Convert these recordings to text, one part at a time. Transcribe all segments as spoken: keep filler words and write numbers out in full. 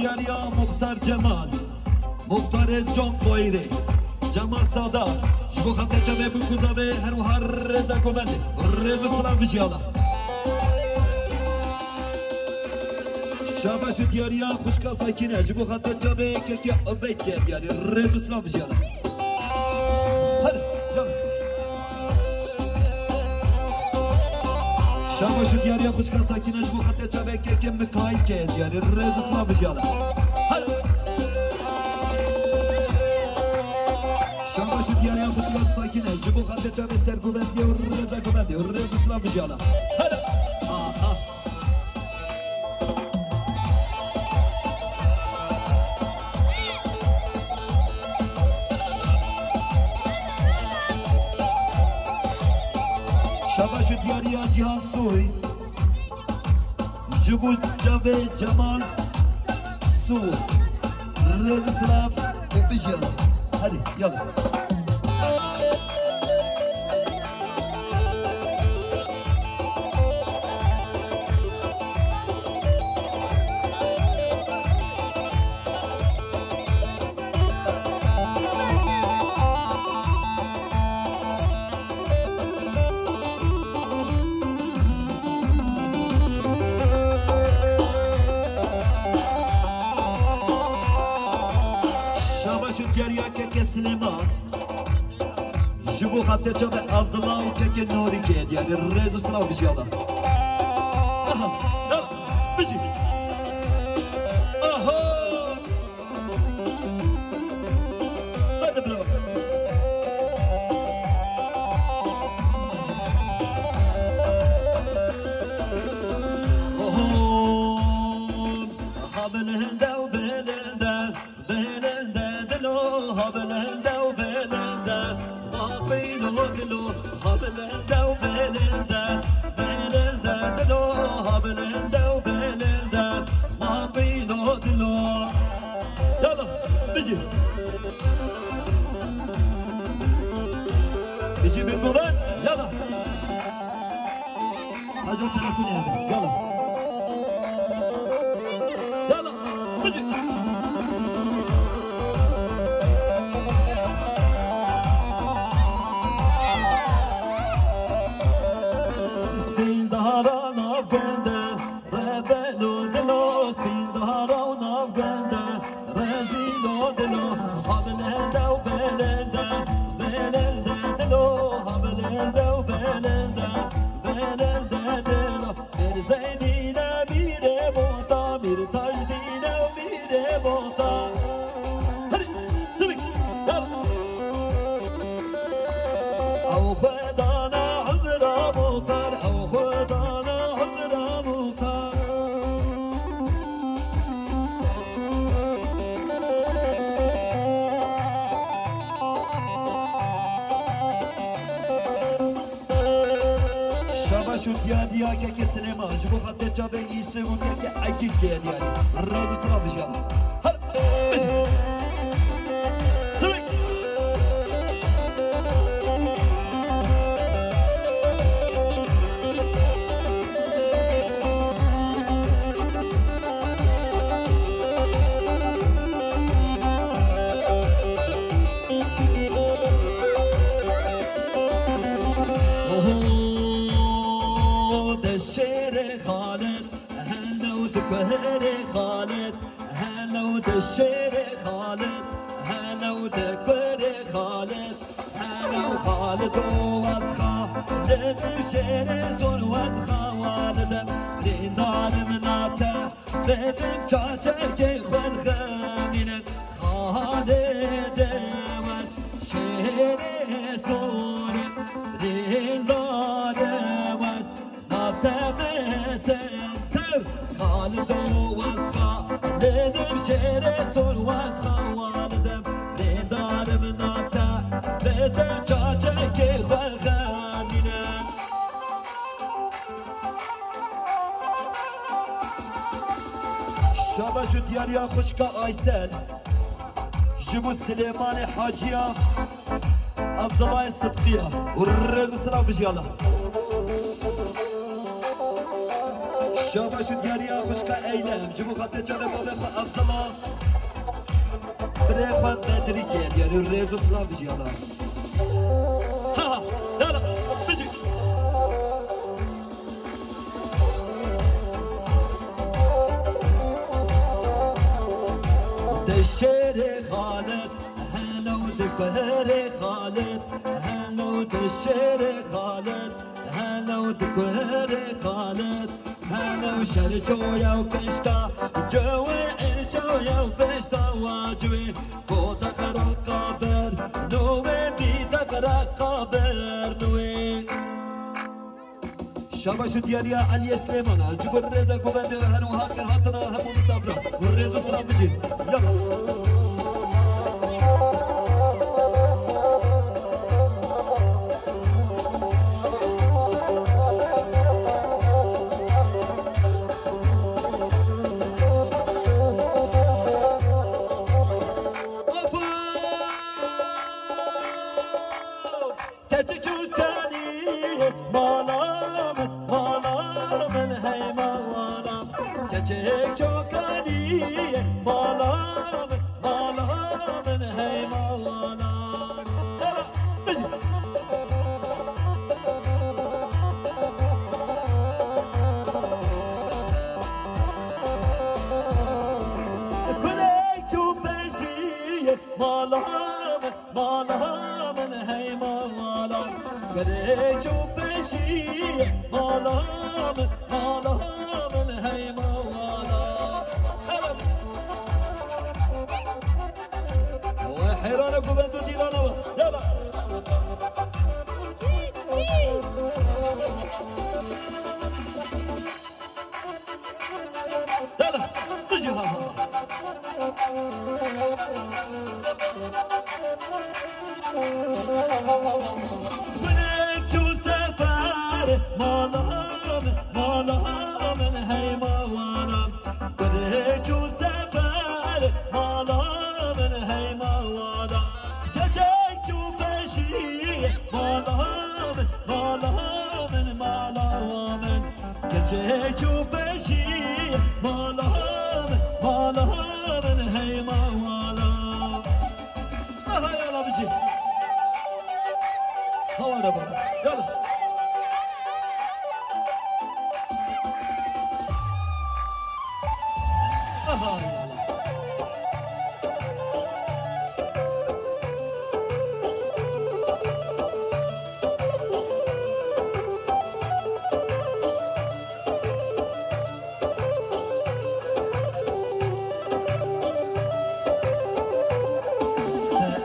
Diyariya Muxtar Cemal, Muxtarê Can Qoyîrê, Cemal Sadar, ji bo xetê çavê Bûkûzavê her wiha rêza govendê. Rêz û silav bijî ala. Şabaş û diyariya xwişka Sakîne, ji bo xetê çavê kekê Ubeyt ke diyarî. Rêz û silav bijî ala. Hadi, canım. Şabaş û diyariya xwişka Sakîne ji bo xetê çavê kekê Mikaîl ke diyarî. Rêz û silav bijî ala. Hadi. Şabaş û diyariya xwişka Sakîne ji bo xetê çavê sergovendiyê û rêza govendê û rêz û silav bijî ala. Hadi. Aha. Şabaş û diyariya Cîhan Soy. Ji bo çavê Cemal Soy. Rêz û silav û bijî ala. Hadi, yala. Şabaş û diyariya kekê Silêman. Ji bo xetê çavê Abdullah û kekê Norî ke diyarî. Rêz û silav bijî ala. Aha, aha, bijî. Aha. Hadi bravo. Oho. Ha bilinde û bilinde. Belinde dilo, ha belinde û belinde, ma qîlo dilo, ha belinde û belinde, belinde dilo, ha belinde û belinde, ma qîlo dilo. Yala, bijî. Bijî bin Guven, yala. Haco telefonê hebe. Yala. Yala. Hadi. Spîn dara nav gund e, rebeno dilo, spîn dara nav gund e. Belinde û belinde, belinde dilo, ha belinde û belinde, belinde dilo. Mir Zeynîne mîrê bota, Mir Tajdîne û mîrê bota. Hadi, tabii ki. Ew xwe dane umra Muxtar, ew xwe dane umra Muxtar. Şabaş û diyariya kekê Silêman, ji bo xetê çavê Îsif û kekê Ekîl ke diyarî. Rêz û silav bijî. Hadi. Oho, de şêrê Xalid, hele û di kuherê Xalid. Hele û di şêrê Xalid, hele û di kurê Xalid, hele û Xalid û wezxa, li di şêrê zor wezxa walidim, rîndarim nate, bidim çaçekê xwe xemînin, Xalid wez, şêrê zor, rîndarim wez. Navte metin tev, Xalid û wezxa, li dim şêrê zor wezxa walidim, rêdarim navte, bidim çaçekê xwe xemîne. Şabaş û diyariya xwişka Aysel. Ji bo Silêmanê Haciya Abdullahê Sidqiya û rêz û silav bijî ala. Çawa şu diyariya xwişka Eylem, ji bo xatirê çavê bavê xwe Efzala. Birê xwe Bedrî kê, diyarî rêz û silav bijî ya da. Ha ha, yala, bijî. Dişêrê Xalid, helo dikuherê Xalid, helo dişêrê Xalid. Helo dikuherê Xalid, helo şer çoya û pişta, cewê el çoya û pişta wacwê, ko deqra qaber, nowê bî deqra qaber nowê. Şabaş û diyariya Eliyê Silêmana, ji bo rêza govendê we her wiha kir hatina hemû misafiran. Û rêz û silav bijîn. Yala. Keçik çokanî mala min, mala min hey mala. Keçik çokanî mala min, mala min hey mala. Yala, bijî. Kulek çû peşî mala min. Mala min hey mala, gerê çû peşî. Mala min, mala min hey mala. Hele. We heyran e govend û dîlana we. Yala. Yala, bijî ha ha. Gulê çû sefer, mala min, mala min hey mala. Gulê çû sefer, mala min hey mala. Keçek çû peşî, mala min, mala min, mala min. Keçek çû peşî, mala min, mala min hey mala. Aha yala bijî. Hawa da bana. Yala. Aha yala.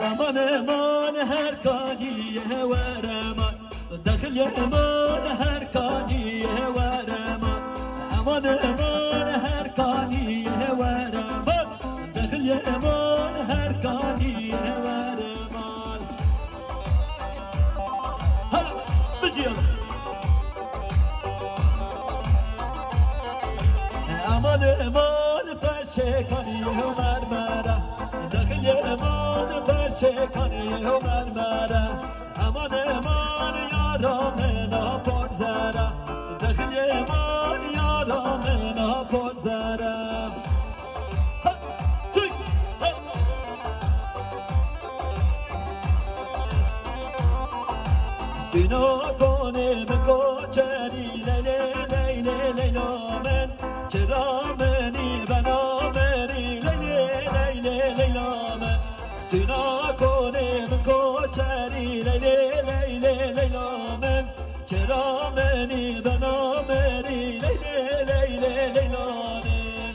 Aman, aman, her kanî ye were man. Dexilê min her kanî were man. Eman, eman, her kanî were man. Dexilê min her kanî were man. Hala, bijî. Eman, eman, perşê kanî mermere. Dexilê min perşê kanî mermere. Eman, eman, yara min a por zere. Dexilê min, yara min a por zere. Ha, tüy, ha. Stûna konê min koçerî, leylê, leylê, leyla min. Çira min î bena min î, leylê, leylê, leyla min. Stûna konê min koçerî, leylê, leylê, leyla min. Çira min î bena min î, leylê, leylê, leyla min.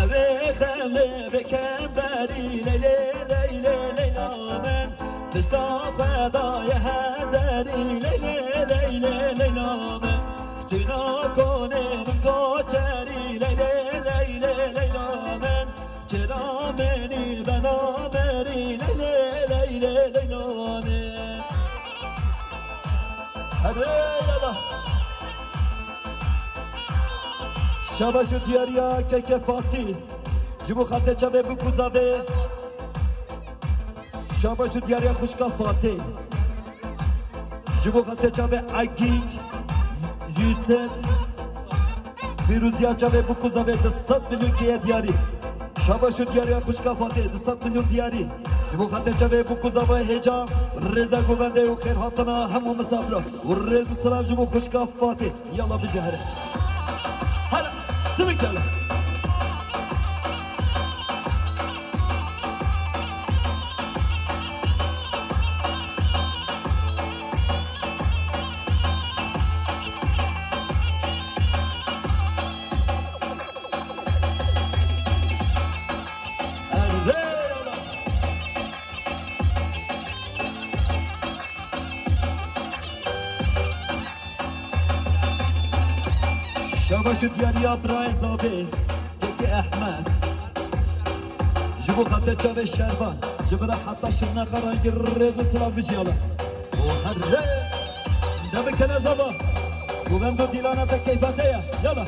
Ew ê xemlê bike berî, leylê, leylê, leyla min. Pişta xwe daye her derî, leylê, leylê, leyla min. Stûna konê min koçerî, leylê, leylê, leyla min. Çira min î bena min î, leylê, leylê, leyla min. Herê yala. Şabaş û diyariya Keke Fatî. Ji bo xatirê çavê bûk û zavê. Şabaş û diyariya xwişka Fatê. Ji bo xatirê çavê Egîd, Yûsif, pîroziya çavê Bûk û Zavê du sed milyon keye diyarî. Şabaş û diyariya xwişka Fatê, du sed milyon diyarî. Ji bo xatirê çavê Bûk û Zavê hêja, rêza govendê û xêrhatina hemû misafira. Û rêz û silav ji bo xwişka Fatê. Yala bijî here. Hele, sinik hele. Erê, yala. Şabaş û diyariya birayê Zavê, Kekê Ehmed. Ji bo xatirê çavê Şervan, ji vira heta Şirnexa rengî rêz û silav bijî yala. Û herre, de bikene zava. Govendo dîlana te keyfa te ye, yala.